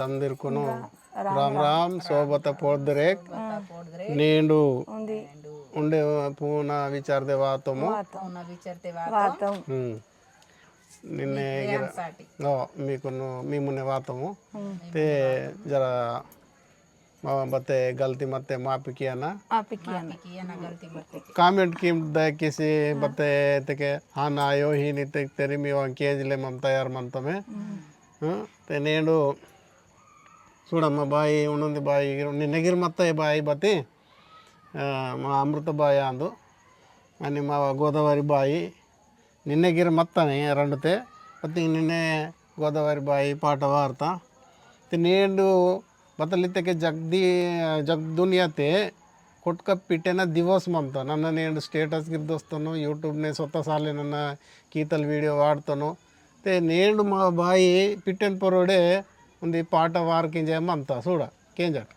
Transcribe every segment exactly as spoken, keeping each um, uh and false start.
तंदिरकुनु राम राम, सोबत पोर्दरेक। नेंडु उंडे पूना विचार दे वातोमु। वातोम। निन्ने गिरा मीकुनु मी मुन्ने वातोमु। ते जरा मावा बते गलती मत्ते माफी कियाना। माफी कियाना। Comment कीम दयकिसी बते तेके हाना आयो ही निते तेरी मी वां केंजले मम तयार मंतोमे। ते नेंडु सूडम्मा बाई उन्नोंदी बाई निन्ने गिर मत्ता बाई बती। मा अमृत बाई आंदु अनि मा गोदावरी बाई निन्ने गिर मत्ताने रंडते। पति निन्ने गोदावरी बाई पाट वार्ता ते नेंडु बतलिते के जगदी जग दुनिया ते कोटका पिटेना दिवस मंता। नन्ना नेंडु status गिर दोस्तनो YouTube ने सोता साले नन्ना कीतल video वार्तनो। ते नेंडु मा बाई पिटेन परोडे उन्दी पाट वार किंजे मंता सूडा केंजट।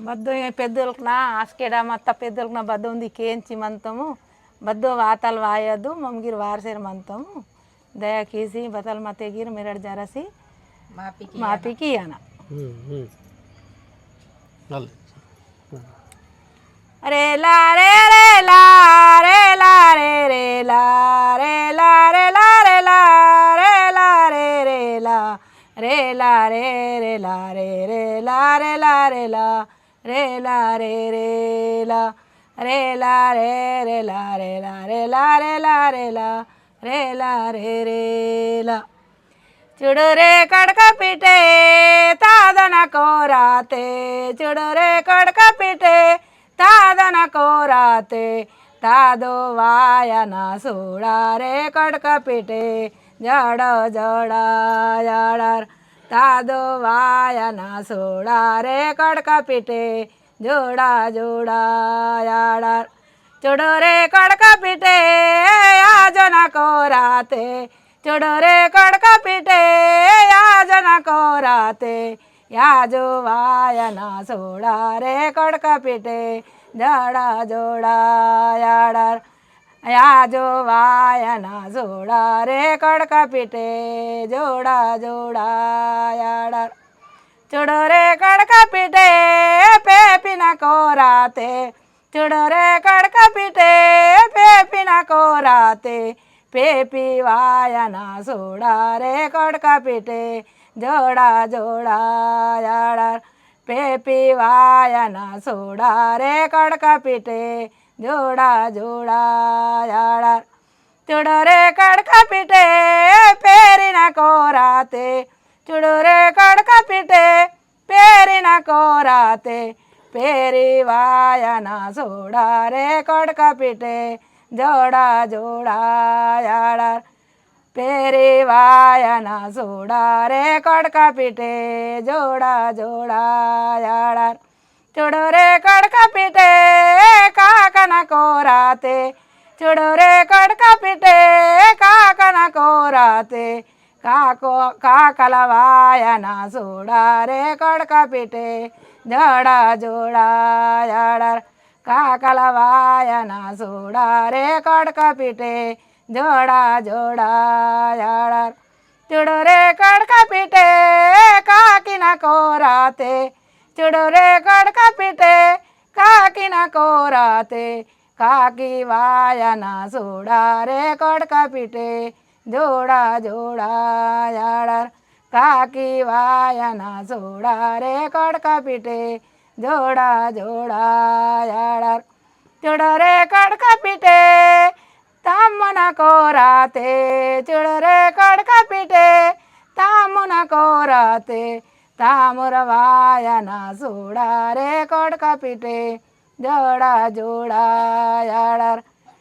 बद्दो ये पेद्दलकना आस्केडा मत्ता पेद्दलकना बद्दो उन्दी केंची मंतमु। बद्दो वातल वायदु ममगिर वारसेर मंतमु। दया कीसी बतल मते गिर मेरड़ जरसी माफी कियाना। चुडुरे कड़का पीटे तादना कोराते। चुडुरे कड़का पीटे तादना कोराते। तादो वायना सोड़ा रे कड़का पीटे। जड़ा जड़ा जड़र तादो वायना सोड़ा रे कड़का पीटे। जोड़ा जोड़ा याड़ा चुडोरे कड़का पीटे याजना कोराते। चुडोरे कड़का पीटे याजना कोराते। याजो वायना सोड़ा रे कड़का पीटे। जड़ा जोड़ा याड़ा याजो वायना सोड़ा रे कड़का पीटे। जोड़ा जोड़ा याड़ा चुडोरे कड़का पीटे पेपिना कोराते। चुडोरे कड़का पीटे पेपिना कोराते। पेपी वायना सोड़ा रे कड़का पीटे। जोड़ा जोड़ा याड़ा पेपी वायना सोड़ा रे कड़का पीटे। जोड़ा जोड़ा याड़ा चुडोरे कड़का पीटे पेरिना कोराते। चुडोरे कड़का पीटे पेरिना कोराते। पेरी वायना सोड़ा रे कड़का पीटे। जोड़ा जोड़ा याड़ा पेरी वायना सोड़ा रे कड़का पीटे। जोड़ा जोड़ा याड़ा चुडोरे कड़का पीटे काकना कोराते। चुडोरे कड़का पीटे काकना कोराते। काको काकला वायना सोड़ा रे कड़का पीटे। जोड़ा जोड़ा याड़ा काकला वायना सोड़ा रे कड़का पीटे। जोड़ा जोड़ा याड़ा चुडोरे कड़का पीटे काकिना कोराते। चुडोरे कड़का पीटे काकिना कोराते। काकी वायना सोड़ा रे कड़का पीटे। जोड़ा जोड़ा याड़ा काकी वायना सोड़ा रे कड़का पीटे। जोड़ा जोड़ा याड़ा चुडोरे कड़का पीटे तामना कोराते। चुडोरे कड़का पीटे तामना कोराते। तामुर वायना सोड़ा रे कड़का पीटे। जोड़ा जोड़ा याड़ा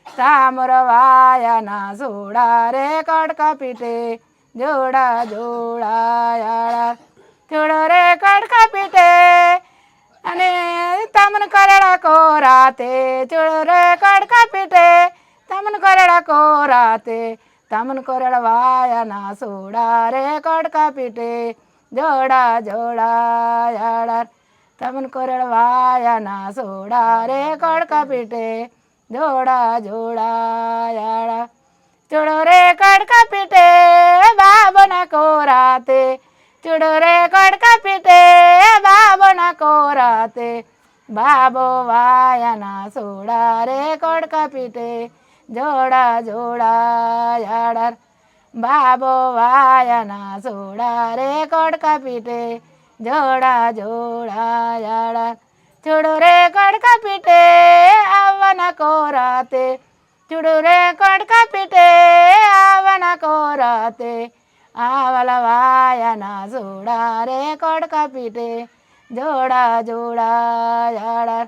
तामुर वायना सोड़ा रे कड़का पीटे। जोड़ा जोड़ा याड़ा चुडोरे कड़का पीटे अने तमन करड़ा कोराते। चुडोरे कड़का पीटे तमन करड़ा कोराते। तमन करड़ा वायना सोड़ा रे कड़का पीटे। जोड़ा जोड़ा याड़ा तमन करड़ा वायना सोड़ा रे कड़का पीटे। जोड़ा जोड़ा याड़ा चुडोरे कड़का पीटे बाबना कोराते। चुडुरे कोड़का पिटे बाबो ना कोराते, बाबो वायना सोड़ा रे कोड़का पिटे, जोड़ा जोड़ा याडर। बाबो वायना सोड़ा रे कोड़का पिटे, जोड़ा जोड़ा याडर। चुडुरे कोड़का पिटे अवन कोराते, चुडुरे कोड़का पिटे अवन कोराते, आवल वायना सोड़ा रे कोड़का पिटे, जोड़ा जोड़ा याडर।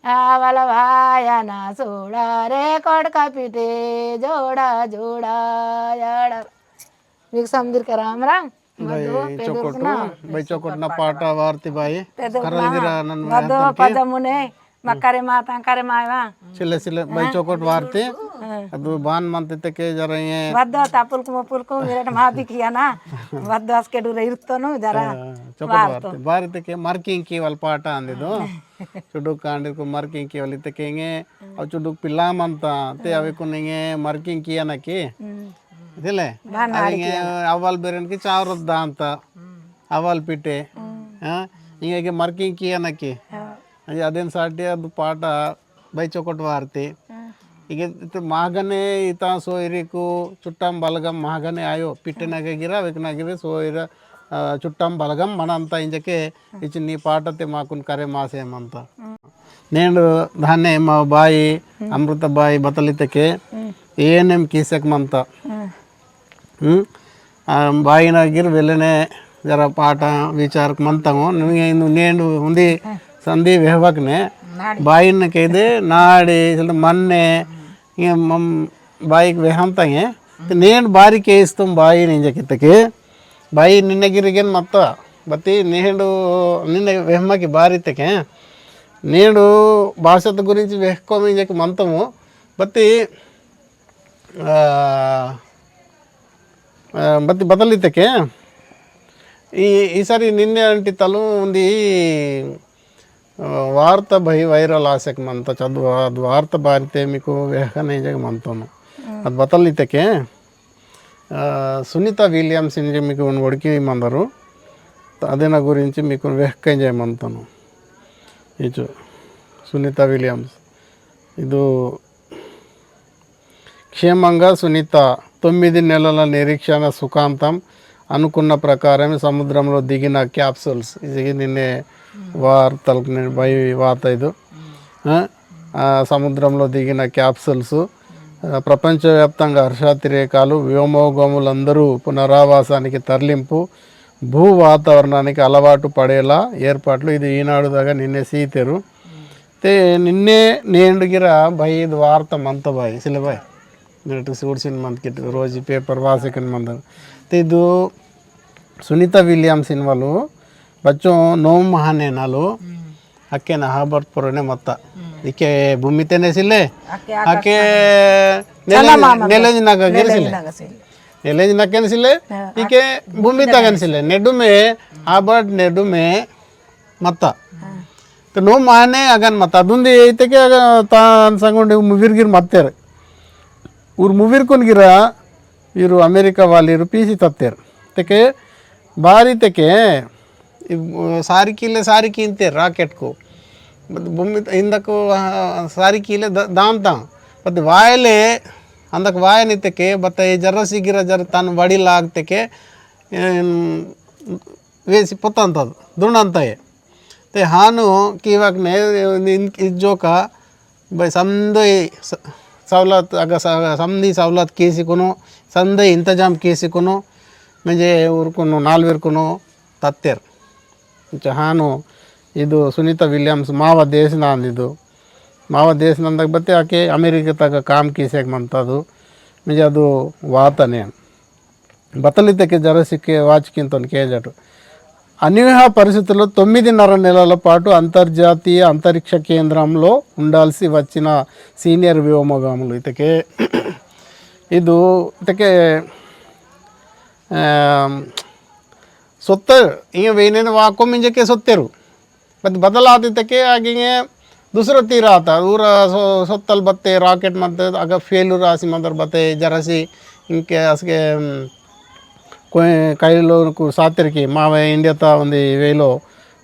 आवल वायना सोड़ा रे कोड़का पिटे, जोड़ा जोड़ा याडर। विक समदिर के राम राम। भाई चोकोट, भाई चोकोट ना पाटा वार्ती भाई। करल गिरा नन वदो पदमुने मक्करे माता करे मायवा। सिले सिले भाई चोकोट वार्ती। अदु बान मंते तेके जरा ये वदो तापुल कुमो पुल कुम विराट मादी किया ना। वदो अस्के डुरे इर्तोनु जरा। चोकोट वार्ती बारी तेके मर्किंग की वाल पाटा आंदे दो। चुडुक कांडे को मर्किंग की वाली तेके इंगे। अब चुडुक पिला मंता ते अवे को इंगे मर्किंग किया ना की। दिले अवे इंगे अवल बेरन की चावर दांता। अवल पिटे। हाँ, इंगे के मर्किंग किया ना की। अदे अदेन साटिया दु पाटा बाई चोकोट वार्ती। इगे इते मागने इता सोयरी को चुट्टाम बलगम मागने आयो पिटे नगे गिरा वेक नगे सोयरा। चुट्टाम बलगम मनंता इंजके इचि नी पाटते माकुन करे मासे मंता। नेंड धाने मा बाई अमृत बाई बतलितके एएनएम कीसक मंता। बाई नगिर वेलेने जरा पाटा विचार मंता। नेंड उन्दी संदी वेहवकने बाई न केदे नाड़ी मन्ने बाईक वेहंता। नेंड बारी केस्तुम बाई निंजकितके बाई निन्ने गिरिगेन मत्ता। बत्ती नेंडु निन्ने वेहमकी बारी तेके नेंडु भाषात गुरिंची वेहकोम इंजक मंतमु। बत्ती बत्ती बतली तेके ईसारी निन्ने अंटी तलु उन्दी। वार्ता भई वायरल आसेक मंता चदवा वार्ता बारिते मिकु वेहकने इंजक मंतोनु। अद बतल इतेके सुनीता विलियम्स इंजक मिकु उन वड़की मंदरु। अदेना गुरिंची मिकु वेहक इंजक मंतोनु। इचु सुनीता विलियम्स इदु क्षेमंगा सुनीता तोम्मिदि नेलल निरीक्षण सुखांतम। अनुकुन्न प्रकारमे समुद्रंलो दिगिन कैप्सूल्स इजि निन्ने वार्तल बई वात इदु। समुद्रंलो दिगिन कैप्सूल्स प्रपंचव्याप्तंगा हर्षातिरेकालु व्योमोगमुलंदरू पुनरावासानिकि तरलिंपु भू वातावरणानिकि अलवाटु पडेला एर्पाट्लु इदि ईनाडु दगा निन्ने सीतेरु। ते निन्ने नेंडु गिरा भाई इद वार्ता मंता भाई सिले भाई। नेटु सूडसिन मंत किट रोजी पेपर वासेकन मंदर। ते इदु सुनीता विलियम्स इनवालु बच्चों नोम महाने नालु अक्के ना हाबर्ट पुरने मत्ता। इके भूमि तेने सिले अक्के नेलेंज नगा गिर सिले। नेलेंज नगन सिले इके भूमि तगन सिले नेडुमे हाबर्ट नेडुमे मत्ता। तो नो माने अगन मत्ता दुंदी इतेके अगन तान संगुंडे मुविर गिर मत्तेर। उर मुविर कुन गिरा इरु अमेरिका वाली इरु पीसी तत्तेर। तेके बारी तेके सारी कीले सारी कीनते राकेट को भूमि इंदक सारी कीले दामता। पति वायले अंदक वायन इतेके बत्ता ये जर्रसी गिरा जर तन वड़ी लाग तेके वेसी पोतंतद दुंडंतये। ते हानु कीवकने इज्जोका बै समदोई सवलत अग समदी सवलत कीसीकुनु समदोई इंतजाम कीसीकुनु मेंजे उरकुनु नालवेरकुनु तत्तेर। हानु इदु सुनीता विलियम्स मावा देश नांदिदु। मावा देश नंदक बत्ते आके अमेरिका तक काम कीसेक मंतदु। मेंजे अदु वातने बतलितेके जरसिके वाचकिंतोन केंजटु। अनिवार्य परिस्थितुल्लो तोम्मिदिन्नर नेलल पाटु अंतर्जातीय अंतरिक्ष केंद्रंलो उंडाल्सि वच्चिन सीनियर व्योमगामुलु इतके इदु इतके सोत्तर इंगे वेनेन वाको मिंजके सोत्तेरु। बद-, बदलात इतके आगिंगे दूसरा तीर आता। ऊरा सो-, सोत्तल बत्ते, rocket मत्ते, अगर failure आसी मंदर बत्ते, जरासी इंके असके, हम्म, कोई कायलो को सातेर की मावे इंडिया ता उंदी वेलो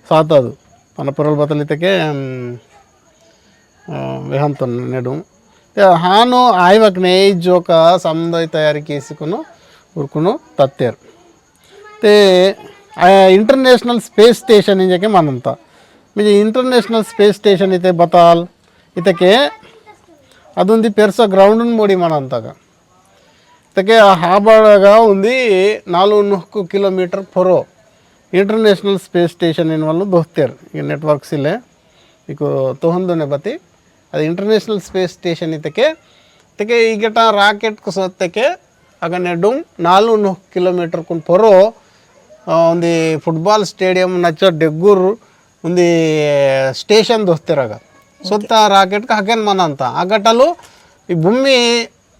सातदु। पन पुरल बतल इतके वेहंतन नेडुम ते हानो आयवकने जोका समदय तयारी केसिकुनो उरकुनो तत्तेर। ते इंटरनेशनल स्पेस स्टेशन इंजेके मनंता। मिजे इंटरनेशनल स्पेस स्टेशन इते बताल इतके अदुंदी पेरसा ग्राउंड मोड़ी मनंता का। तके हाबड़गा उंदी नालू नुहकु किलोमीटर फोरो इंटरनेशनल स्पेस स्टेशन इन वालू दोहतेर। नेटवर्क सिले इको तोहंदुने बती अद इंटरनेशनल स्पेस स्टेशन इतके तके इगटा राकेट को सत्तके अगने डुम नालू नुह किलोमीटर कुन पोरो उंदी फुटबॉल स्टेडियम नच्चो डेगुर उंदी स्टेशन दोस्तेरगा सोत्ता राकेट का हकेन मनंता। अगटलू ई भूमि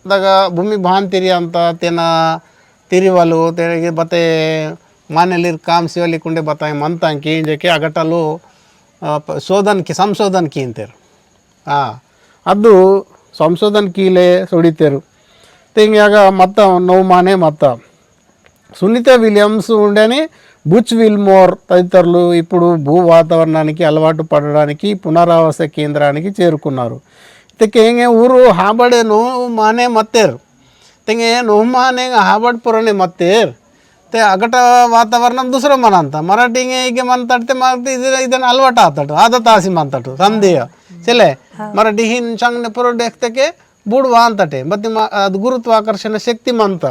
दगा भूमि भान तिरियंता तेना तिरिवलु तेरे बते मानेलिर काम सिवली कुंडे बताए मनता की इंजेके अगटलू शोधन की संशोधन की इंतेर। अद्दु संशोधन कीले सोडितेरु। तेंग्यागा मत्ता नौ माने मत्ता सुनीता विलियम्स उंडेनी बुच विल्मोर तदितरलु इप्पुडु भू वातावरणानिकि अलवाटु पडडानिकि पुनरावास केंद्रानिकि चेरुकुन्नारु। इत्तेके इंगे ऊरु हाबडे नौ माने मत्तेरु। तेंगे नौ माने हाबड पुरने मत्तेरु। ते अगट वातावरण दुसरो मनंता मराठी इंगे इगे मनतट ते मराठी इदन अलवाट आतट आदत आसी मनतट संदेह। चले मराठी हिन संगने पुरो देखतेके बुड़ वांतटे बत्ती गुरुत्वाकर्षण शक्ति मंता।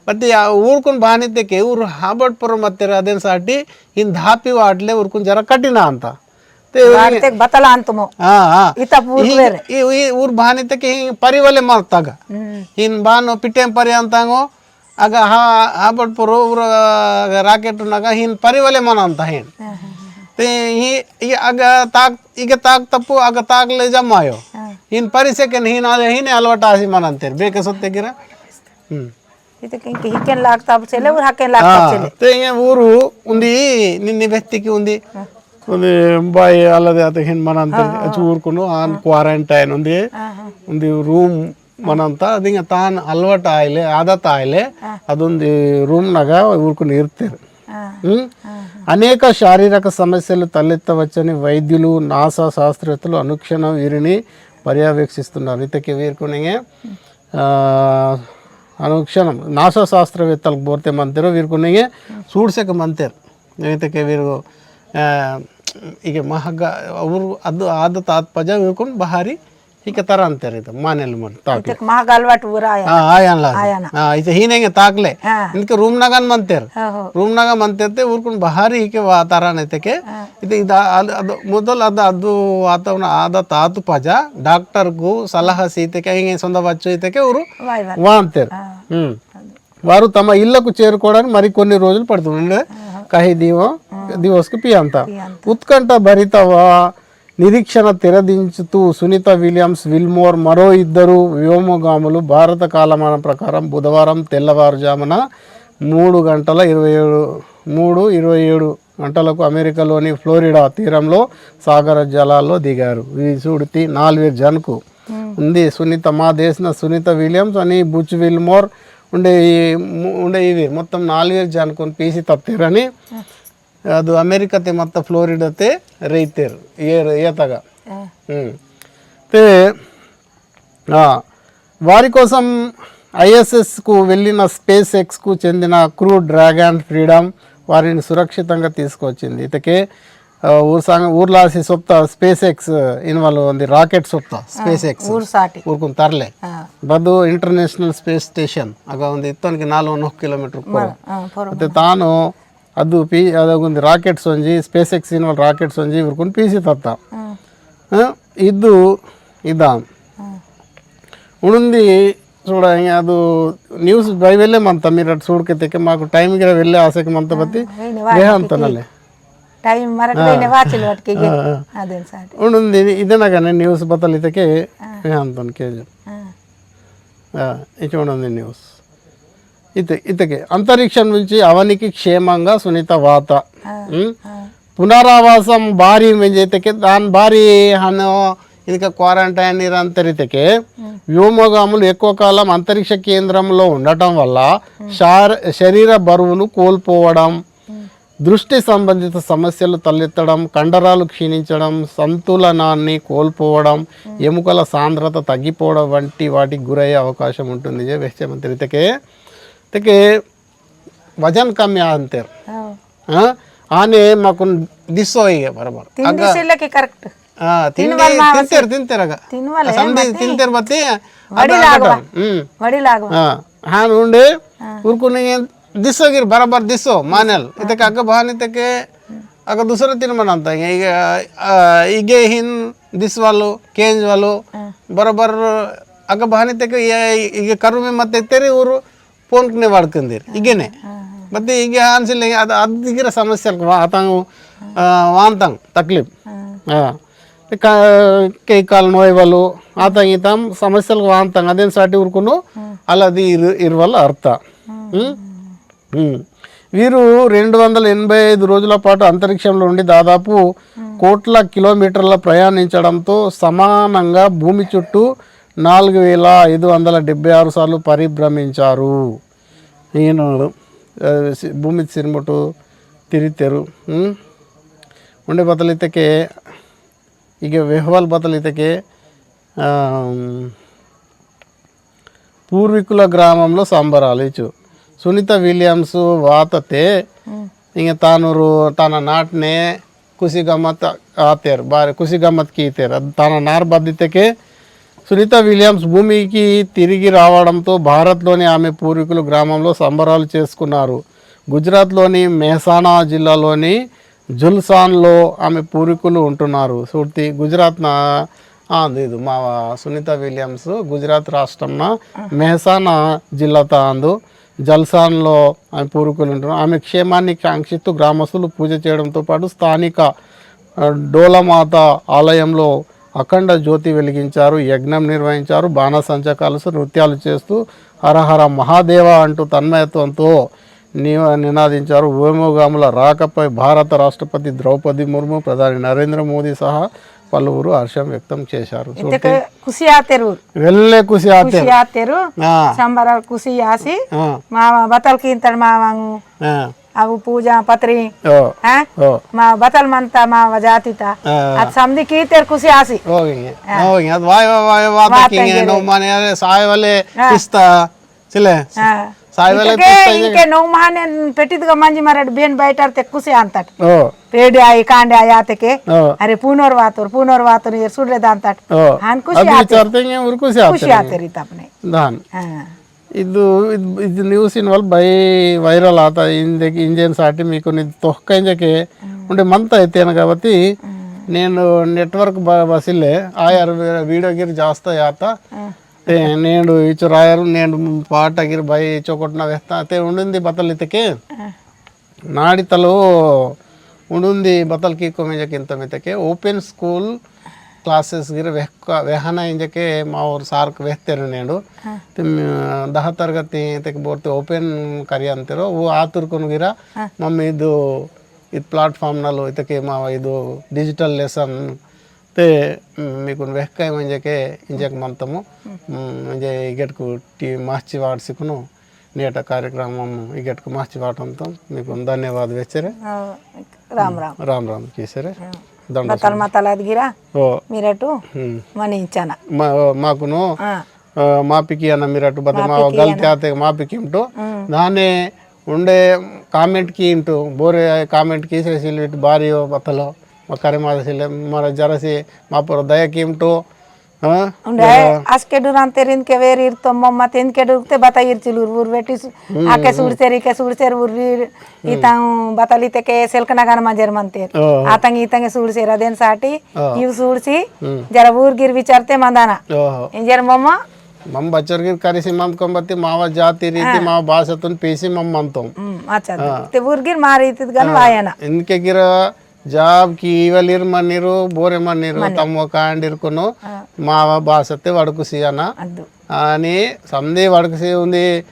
बत्ती ऊरकुन भानी तेके ऊर हाबड़ पुरो मत्तेर अदेन साटी इन धापी वाटले ऊरकुन जरा कठिन अंता। ते वाटतेक बतला अंतमो। हाँ हाँ। इता पूर्वेर ऊर भानी तेके परिवले मत्तगा इन बानो पिटेम परि अंतांगो। अगा हा हाबड़ पुरो ऊर राकेट नगा इन परिवले मन अंता इन। ते ही अगा ताक इगे ताक तप्पु अग ताक ले जमायो। हाँ। हिन परिसे के नहीं ना हिने अलवट आसी मनंतेर बेके सोत्ते गिरा। हम्म। इते किंक हिकेन लागता चले और हकेन लागता चले। ते ये ऊरु उंदी निन्नी व्यक्ति की उंदी। हाँ। उंदी बाई अलदे आते हिन मनंतेर। हाँ, हाँ। अचु ऊरकुनु आन क्वारंटाइन उंदी। हाँ, हाँ। उंदी रूम मनंता अदिंग तान अलवट आइले आदत आइले। हाँ। अदुंदी रूम नगा ऊरकुनु इर्तेर। हाँ। हम्म? हाँ, हाँ। अनेक शारीरक समस्यलु तलेत्तवच्चनि वैद्युलु, नासा शास्त्रवेत्तलु अनुक्षणं वीरिनि पर्यवेक्षिस्तुन्नारु। इत्तेके वीरकुनिंगे, आ, अनुक्षणं नासा शास्त्रवेत्तलु बोर्ते मंतेरु वीरकुनिंगे सूडसेक मंतेरु। इत्तेके वीरु, आ, इगे महगा, उरु अद्दु आदत आत पजा वीरकुन बहारी इके तरन तेरे तो मानेल मन ताकले। इतक महाग अलवाट उरा आया। हाँ, आया ना। आया ना। हाँ, इसे ही नहीं ताकले। हाँ। इनके रूम नगन मंतेर। हाँ, हो। रूम नगन मंतेर ते उरकुन बाहरी इके वा तरन इतके। हाँ। इते इदा अद, अद, मुदल अद अदु वातावरण आदा तातु पजा डॉक्टर को सलाह सी इतके इंगे सोंदा बच्चो इतके उरु वाई वाई। वांतेर। हाँ। हम्म। वारु तम इल्लकु चेरुकोवडानिकि मरिकोन्नि रोजुलु पडुतुंदि। आहा। कही दिवो, आहा। दिवसकु पियांता। पियांता। उत्कंठ भरित वा निरीक्षण तेरदिंचुतू सुनीता विलियम्स विल्मोर मरो इद्दरु व्योमगामुलु भारत कालमानं प्रकारं बुधवारं तेल्लवारुजामुन मूडु गंटल इरवै एडु, मूडु इरवै एडु गंटलकु अमेरिकालोनि फ्लोरिडा तीरंलो सागर जलाल्लो दिगारु। वीरु सूडति नाल्वेरु जनकु हम्म। उंदी सुनीता, मा देशना सुनीता विलियम्स अनि बुच विल्मोर उंडे ई मु-, उंडे इवीर मोत्तं नाल्वेरु जनकुन पीसी तत्तेरनि। हम्म। अदु अमेरिकाते मत्त फ्लोरिडाते रेइतेर, ये, येतगा। हम्म। हम्म। ते, आ, वारि कोसं आईएसएसकु वेल्लिन स्पेसएक्सकु चेंदिन क्रू ड्रैगन फ्रीडम वारिनि सुरक्षितंगा तीसुकोच्चिंदि। इतके, आ, ऊर सांग-, ऊर्लासी सोत्ता स्पेसएक्स इनवल उंदी राकेट सोत्ता आ, स्पेसएक्स। ऊर साटी। ऊरकुन तरले। आ। बदु इंटरनेशनल स्पेस स्टेशन अगा उंदी इत्तोनकि नालुगु वंदल किलोमीटर पोरो। मर-, आ, पोरो अते मर। तानु अदु पी-, अदु उंदी राकेट सोंजी, स्पेसएक्स इनवल राकेट सोंजी ऊरकुन पीसी तत्ता। हम्म। आ, इद्दु इदा। हम्म। उनुंदी सूड़ा इंगे अदु न्यूस बाई वेल्ले मंता मीरु अटु सूड़के तेके माकु टाइम गिरा वेल्ले आसेके मंता बत्ती। हाँ, वेने वाचल वेहंतोन की। नले। टाइम मरट हाँ। वेने वाचल वटके गे। हाँ, हाँ। अदेन साटी। उनुंदी इदनगने न्यूस बतल इतके हाँ। वेहंतोन केंजो। हाँ। आ, इचोड़ंदी न्यूस। इते, इतके अंतरिक्षं नुंचि अवनिकि क्षेमंगा सुनीता वाता। आ, हम्म? आ। पुनरावासं बारी मेंजे इतके दान बारी हनो इनका क्वारंटाइन निरंतरितके व्योमगामुलु एक्व कालं अंतरिक्ष केंद्रंलो उंडटं वल्ल शार-, शरीर बरुवुनु कोल्पोवडं, दृष्टि संबंधित समस्यलु तलेत्तडं, कंडरालु क्षीणिंचडं, संतुलनान्नि कोल्पोवडं, एमुकल सांद्रत तग्गिपोवडं वंटि वाटिकि गुरय्ये अवकाशं उंटुंदि। वेहचे मंतेर इतके, इतके वजन कमी आंतेर। हाँ। हाँ? आने माकुन दिसो इगे बराबर। तिंदी अग्गा सिल्लकी करेक्ट। हाँ, तिंदी, तिनवाल मावसी। तिंतेर, तिंतेर अग्गा। तिनवाल, समदी मती। तिंतेर बत्ती, वड़ी अग्गा लागवा। अग्गा। हम्म। वड़ी लागवा। हाँ, हाँ, उंडे, हाँ। उरकुने दिसो गिर बराबर दिसो, मानेल। हाँ। इतके अग्गा बहानी तके, अग्गा दूसरा तिनमन अंता, इगे, आ, इगे हिन दिसवालो, केंजवालो, हाँ। बराबर अग्गा बहानी तके, ये, इगे करू में मत तेरे उरु, पोनकने वाड़कंदीर इगेने। हाँ, हाँ। बत्ती इगे आंसिले अद अद दिगिर समस्या वातांग, हाँ। वांतांग तकलीफ। हाँ। कई काल नोयवलु आतांग इतांग समस्या वांतांग अदेन साटी उरकुनु। अलदी इरवल अर्थ। वीरु रेंडु वंदल एनबै ऐदु रोजुल पाटु अंतरिक्षंलो उंडि दादापु कोट्ल किलोमीटर्ल प्रयाणिंचडंतो समानंगा भूमि चुट्टू नालुगु वेल ऐदु वंदल डेब्बै आरु सार्लु परिभ्रमिंचारु। ईयन, आ, सि-, भूमि सिरमुटु तिरितेरु। उंडे बतलितके, इगे वेहवाल बतलितके, आ, पूर्वीकुल ग्रामंलो संबरालु इचु। सुनीता विलियम्स वातते, इंगे तानुरु तन नाटने कुसी गम्मत आतेर, बारे कुसी गम्मत कीतेर। अद तन नार बद्दितके सुनीता विलियम्स भूमिकी तिरिगी रावडंतो भारत्लोनि आमे पूर्वीकुलु ग्रामंलो संबरालु चेसुकुन्नारु। गुजरात्लोनि मेहसाणा जिल्लालोनि जुल्सान्लो आमे पूर्वीकुलु उंटुन्नारु। सूर्ति गुजरात्न आंदु इदु मावा सुनीता विलियम्स गुजरात राष्ट्रंन मेहसाणा जिल्लात आंदु। जल्सान्लो आमे पूर्वीकुलु उंटुन्नारु। आमे क्षेमान्नि कांक्षिस्तु ग्रामस्तुलु पूज चेयडंतो पाटु स्थानिक, आ, डोलमाता आलयंलो अखंड ज्योति वेलिगिंचारु, यज्ञं निर्वहिंचारु, बाणसंचा कालुस्तु नृत्यालु चेस्तु हर हर महादेव अंटू तन्मयत्वंतो नि-, निनादिंचारु। व्योमगामुल राकपै भारत राष्ट्रपति द्रौपदी मुर्मु, प्रधानि नरेंद्र मोदी सहा पलुवुरु हर्षं व्यक्तं चेशारु। इत्तेके सूर्ति खुशी आतेरु। वेल्ले खुशी आतेरु। खुशी आतेरु। आ। संबराल खुशी आसी। आ। मावा बतल कींतड़ मावांगु। आ। अवु पूजा पत्री। ओ। हैं? ओ। मा बतल मनता मावा जातिता। आ। अद समदी कीतेर खुशी आसी। ओ, इंगे। आ। ओ, इंगे। अद वाय, वाय, वाय, वाता वाता किंगे, इंगे नो रे। माने, अरे, साय वाले आ। किस्ता। सिले। हाँ। साय वाले इतके कुछ तो ये इनके नौ महाने पेटित गमंजी मरट बेन बैठर ते कुसे आंतट। ओ। पेड़ आई, कांडे आई आते के। ओ। अरे, पुनर वातोर, पुनर वातोर, ये सुडले दांतट। ओ। हान कुसे अभी आते। चरते हैं और कुसे आते कुसे हैं। आते रीत अपने। दान। हाँ। इदु, इदु, इदु news इन वाल भाई viral आता, इन देख, इंजन साटी मी को नहीं तोहका इंजे के, हम्म। उंडे मनता है तेन काबती, हम्म। नेनु network ब-, बसिले, आयर वे-, video गिर जास्ता आता, हाँ। ते नेंडु इचु रायरु, नेंडु पाट अगिर बाई चोकोटना वेहता, ते उंडुंदी बतल इतके। आ। नाड़ी तलो उंडुंदी बतल की को मेंजे किंतम इतके, open school classes गिर वेहका, वेहना इंजके मा और सार्क वेहतेरु नेंडु। आ। ते म-, दह तरगति इतके बोर्ते open करियंतेरु, वो आतुर कोन गिरा, आ। मम्मी इदु, इद platform नलो इतके मा इदु digital lesson, ते, हम्म, मीकुन वेहकाय मंजे के इंजेक मंतमु, हम्म। हम्म, मंजे इगेटकु टी माची वाट सिकुनु, नेटा कार्यक्रम इगेटकु माची वाट अंतम, मीकुन धन्यवाद वेचेरे। आ, राम राम। राम राम कीसेरे। हाँ। दंड मतल मतल अदगिरा, ओ। मिरटु, हम्म। मनी इंचना। मा-, माकुनु, हाँ। आ, माफी कियाना मिरटु, बते माफी मा कियाना। गलती आते माफी किमटु। हम्म। दाने उंडे comment कींटु, बोरे comment कीसे सिलविट बारियो बतलो, मकरे मारे सिले, मरे जरसी, मा पर दया कींटु, हाँ? उंडे, जरा आसके डुरान तेरिन के वेर इर तो मम्मा तेन के डुरते बता इर चिलुर, उर बेटी सु-, हम्म, आके हम्म। सुड़सेर, इके सुड़सेर, उर रीर, हम्म। इतांग बतली ते के सेल्क नगन मंजेर मंतेर। ओ, हाँ। आतंग इतंग सुड़सेर, अदेन साटी, हाँ। इव सुड़सी, हम्म। जरा उर गिर विचारते मंदाना। ओहो। इंजेर मम्मा, मम बच्चर गिर करिसी मंत कोम बत्ती मावा जाति रीति हाँ। मावा भाषा तुन पीसी मम मंतोम। हम्म, अच्छा, हाँ। ते उर गिर मारी इतित गन हाँ। वायना। इनके गिर job की इवलिर मनिरु, बोरे मनिरु, मनिरु। तम वकांडिर कुनो, हाँ। मावा भाषा ते वड़कुसियाना। अद्दु। आनी समदे वड़कुसी उंदी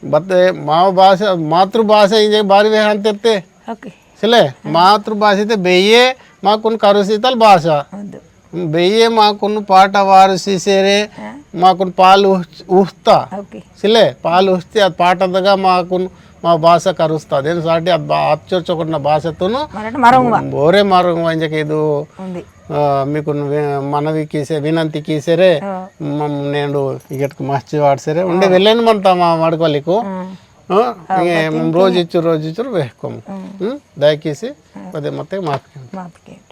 बत्ते मावा भाषा, मातृभाषा इंजे बारी वेहान तेरते। ओके। सिले, हाँ। मातृभाषा ते बेये, मा कुन करुसी तल भाषा। अद्दु। बेये माकुन पाटा वारसी सेरे, हाँ। माकुन पाल उह-, उहता। ओके। सिले, पाल उहते अद पाटा दगा माकुन मा भाषा करुस्ता। देन साटी अद बा-, अच्चो चोकटना भाषा तुनु। मरट मरंगवा। बोरे मरंगवा इंजके इदु, उंदी। आ, मीकुन वि-, मनवी कीसे, विनंती कीसेरे, हाँ। मम नेंडु इगेटक महची वाटसेरे, उंडे हाँ। वेलेन मनता मा मड़कवालिकु। हाँ। हाँ, हाँ, इंगे बाकी मम रोज इच्चु, रोज इच्चु वेहकोम। हाँ। हम्म? दयकीसी, हाँ। पदे मते माफ के। माफ के।